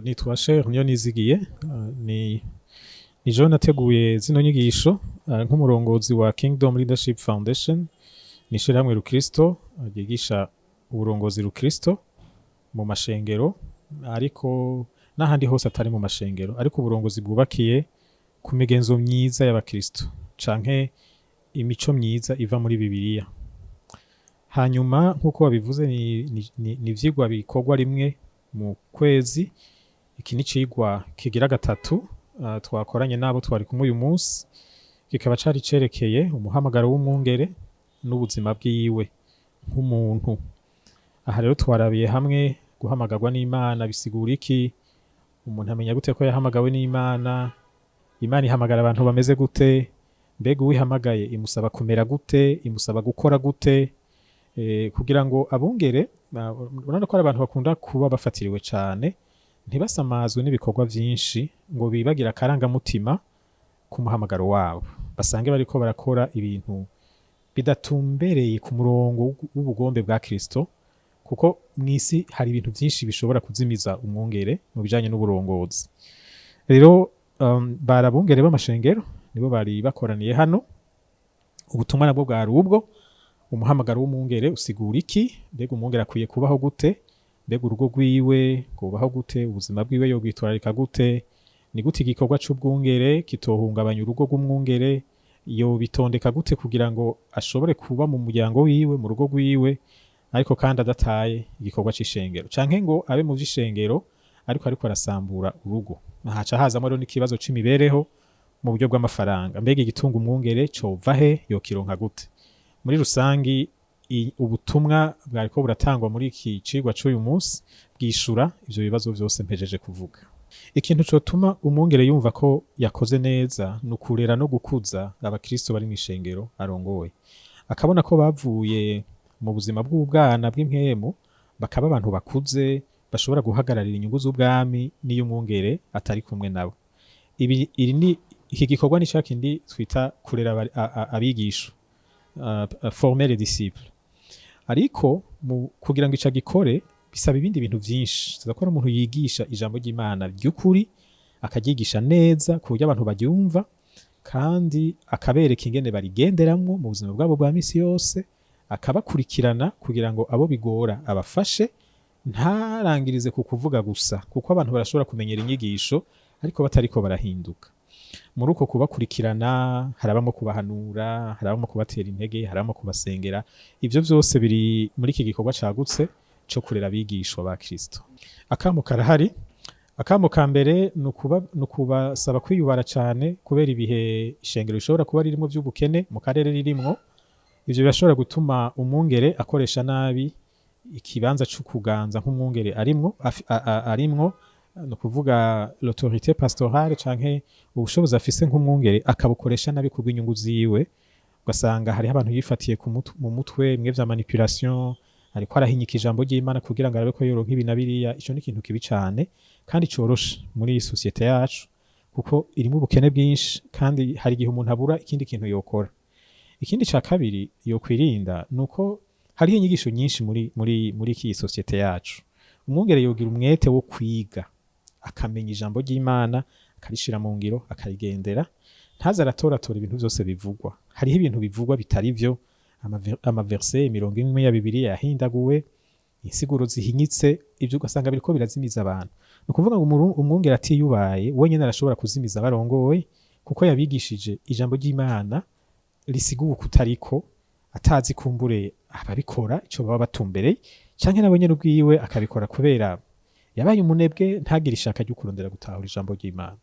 Nitwa Sheikh Niyonizigiye, ni jewe nateguye zino nyigisho nk'umurongozi wa Kingdom Leadership Foundation. Ni ishirahamwe rukristo ryigisha uburongozi rukristo mu mashengero, ariko n'ahandi hose atari mu mashengero, ariko uburongozi bwubakiye ku migenzo myiza y'abakristo canke imico myiza iva muri Bibiliya. Hanyuma, nk'uko babivuze, ni ivyigwa bikorwa rimwe mu kwezi. Iki ni icigwa kigira gatatu twakoranye n'abo twari kumwe uyu munsi, kikaba cari cerekeye umuhamagaro w'umwungere n'ubuzima bwiwe nk'umuntu. Aha rero twarabiye hamwe guhamagarwa n'Imana bisigura iki, umuntu amenya gute ko yahamagawe n'Imana, Imana ihamagara abantu bameze gute, mbega uwihamagaye imusaba kumera gute, imusaba gukora gute, kugira ngo abungere, urabona ko ari abantu bakunda kuba bafatiriwe cane, ntibasamazwe n'ibikorwa vyinshi ngo bibagire akarangamutima k'umuhamagaro wabo, basange bariko barakora ibintu bidatumbereye ku murongo w'ubugombe bwa Kristo, kuko mw'isi hari ibintu vyinshi bishobora kuzimiza umwungere mu bijanye n'uburongozi. Rero bari abungere b'amashengero nibo bari bakoraniye hano. Ubutumwa nabwo bwari ubwo: umuhamagaro w'umwungere usigura iki, mbega umwungere akwiye kubaho gute, mbega urugo rwiwe rwobaho gute, ubuzima bwiwe yobwitwararika gute, ni gute igikorwa c'ubwungere kitohungabanya urugo rw'umwungere, yobitondeka gute kugira ngo ashobore kuba mu muryango wiwe, mu rugo rwiwe, ariko kandi adataye igikorwa c'ishengero, canke ngo abe mu vy'ishengero ariko arasambura urugo. Haca hazamwo rero n'ikibazo c'imibereho mu buryo bw'amafaranga: mbega igitunga umwungere cova he, yokironka gute? Muri rusangi, ubutumwa bwariko buratangwa muri iki cigwa c'uyu munsi bwishura ivyo bibazo vyose mpejeje kuvuga. Ikintu cotuma umwungere yumva ko yakoze neza ni ukurera no gukuza abakristo bari mw'ishengero arongoye, akabona ko bavuye mu buzima bw'ubwana bw'impwemu bakaba abantu bakuze bashobora guhagararira inyungu z'ubwami n'iyo umwungere atari kumwe nabo. Ibi iri ni iki gikorwa ni ca kindi twita kurera abigisha, former les disciples. Ariko mu kugira ngo ico agikore bisaba ibindi bintu vyinshi. Tuza ko ari umuntu yigisha ijambo ry'Imana ry'ukuri, akaryigisha neza ku buryo abantu baryumva, kandi akabereka ingene barigenderamwo mu buzima bwabo bwa misi yose, akabakurikirana kugira ngo abo bigora abafashe, ntarangirize ku kuvuga gusa, kuko abantu barashobora kumenyera inyigisho ariko batariko barahinduka. Muri uko kubakurikirana harabamo kubahanura, harabamo kubatera intege, harabamo kubasengera. Ivyo vyose biri muri iki gikorwa cagutse co kurera abigishwa ba Kristo. Akamo karahari. Akamo ka mbere ni ukubasaba kwiyubara cane kubera ibihe ishengero rishobora kuba ririmwo vy'ubukene mu karere ririmwo. Ivyo birashobora gutuma umwungere akoresha nabi ikibanza co kuganza nk'umwungere arimwo, arimwo, ni ukuvuga l'autorité pastorale canke ubushobozi afise nk'umwungere, akabukoresha nabi kubw'inyungu ziwe, ugasanga hariho abantu yifatiye mu mutwe bimwe vya manipulation, ariko arahinyika ijambo ry'Imana kugira ngo arabe ko yoronka ibi na biriya. Ico ni ikintu kibi cane kandi coroshe muri iyi société yacu, kuko irimwo ubukene bwinshi kandi hari igihe umuntu abura ikindi kintu yokora. Ikindi ca kabiri yokwirinda nuko hariho inyigisho nyinshi muri iyi société yacu. Umwungere yogira umwete wo kwiga, akamenya ijambo ry'Imana, akarishira mu ngiro, akarigendera, ntaze aratoratora ibintu vyose bivugwa. Hariho ibintu bivugwa bitari vyo, ama versets, imirongo imwe ya Bibiliya yahindaguwe, insiguro zihinyitse, ivyo ugasanga biriko birazimiza abantu. Ni ukuvuga ngo umwungere atiyubaye wenyene arashobora kuzimiza abarongoye, kuko yabigishije ijambo ry'Imana risiguwe kutariko, atazi kumbure ababikora ico baba batumbereye, canke nawe nyene ubwiwe akabikora kubera yabaye umunebwe, ntagire ishaka ryo kurondera gutahura ijambo ry'Imana.